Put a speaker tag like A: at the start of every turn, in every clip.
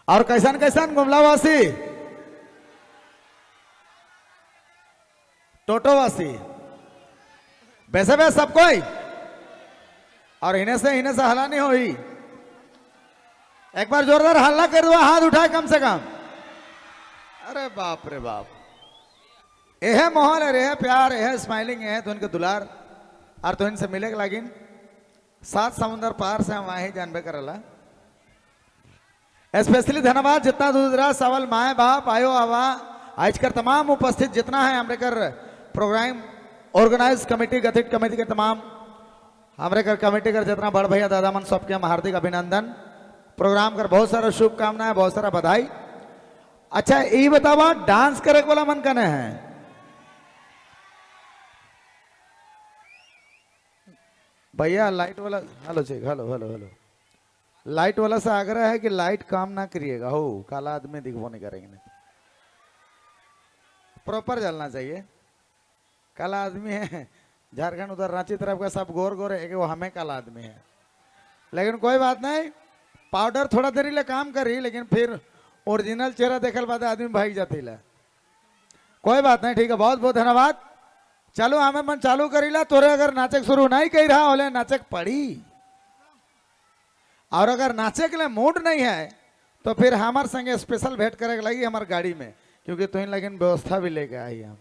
A: और कैसन कैसन गुमलावासी टोटोवासी वैसे वैसे सब कोई और इन्हें से हल्ला नहीं होई। एक बार जोरदार हल्ला कर दो, हाथ उठाए कम से कम। अरे बाप रे बाप, यह माहौल है, यह प्यार, यह स्माइलिंग है तो इनके दुलार और तो इनसे मिले के लागिन सात समुंदर पार से हम आए जानबे करला। स्पेशली धन्यवाद जितना दूर सवाल माए बाप आयो आवा आज कर तमाम उपस्थित जितना है हमरे कर प्रोग्राम ऑर्गेनाइज कमेटी गठित कमेटी के तमाम हमरे कर कमेटी कर जितना बड़ भैया दादा मन सबके हम हार्दिक अभिनंदन। प्रोग्राम कर बहुत सारा शुभकामनाएं, बहुत सारा बधाई। अच्छा ये बतावा डांस करे वाला मन कने है? भैया लाइट वाला, हेलो जी, हेलो हेलो हेलो, लाइट वाला से आग्रह है कि लाइट काम ना करिएगा, हो काला आदमी दिखबो नहीं करेंगे, प्रॉपर जलना चाहिए। काला आदमी है झारखंड उधर रांची तरफ का सब गोर गोर है कि वो हमें काला आदमी है, लेकिन कोई बात नहीं, पाउडर थोड़ा देरी ले काम करी लेकिन फिर ओरिजिनल चेहरा देखल बाद आदमी भाग जाती ला। कोई बात नहीं, ठीक है, बहुत बहुत धन्यवाद। चलो हमें मन चालू करीला, तोरे अगर नाचक शुरू नहीं कही रहा होले नाचक पड़ी, और अगर नाचे के लिए मूड नहीं है तो फिर हमारे संगे स्पेशल भेंट करे लगी हमारे गाड़ी में, क्योंकि तुम लेकिन व्यवस्था भी लेके आई हम।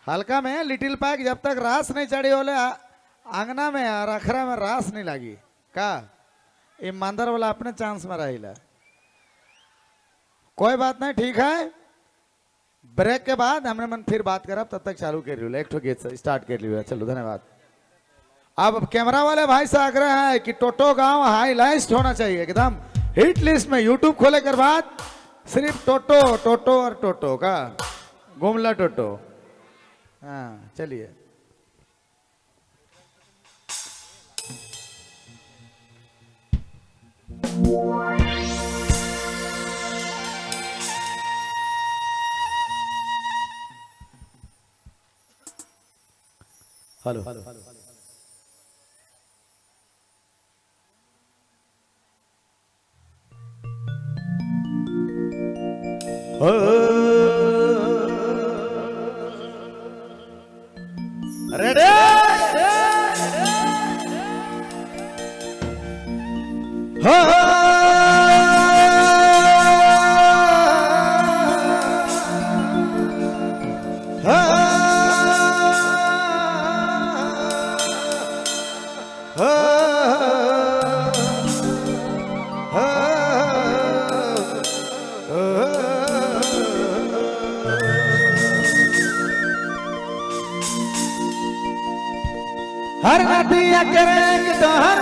A: हल्का में लिटिल पैक जब तक रास नहीं चढ़ी होले आंगना में और अखरा में रास नहीं लगी का ये मांदर वाला अपने चांस में रही। कोई बात नहीं, ठीक है, ब्रेक के बाद हमने मन फिर बात करब, तब तक चालू कर लियो, एक ठो गीत स्टार्ट कर लियो। चलो धन्यवाद। अब कैमरा वाले भाई से आग्रह है कि टोटो गांव हाई लिस्ट होना चाहिए, एकदम हिट लिस्ट में। यूट्यूब खोले कर बाद सिर्फ टोटो टोटो और टोटो का गुमला टोटो। हाँ चलिए, हेलो रेडी हो हर नदिया करे तो हर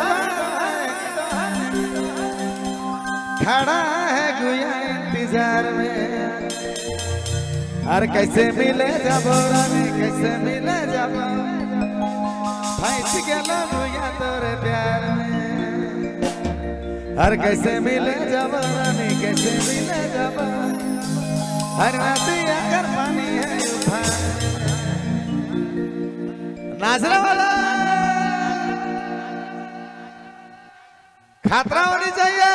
A: खड़ा है गुया इंतजार में, हर कैसे मिले जब रानी कैसे मिले जब फंस गया गुया तोरे प्यार में, हर कैसे मिले जब रानी कैसे मिले जब हर नदिया कर पानी है नाचने वाला खतरा होनी चाहिए।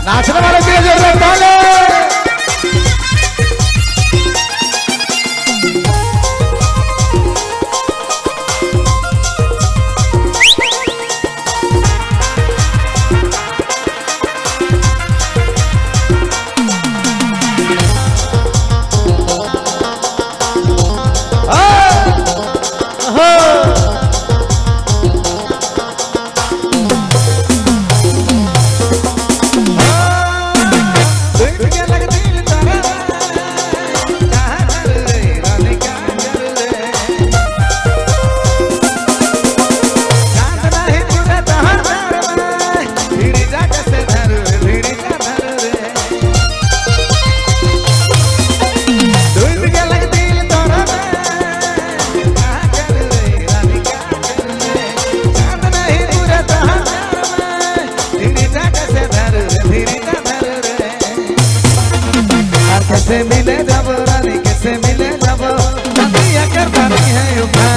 A: नाचने वालों के लिए जोरदार ताली। उठा।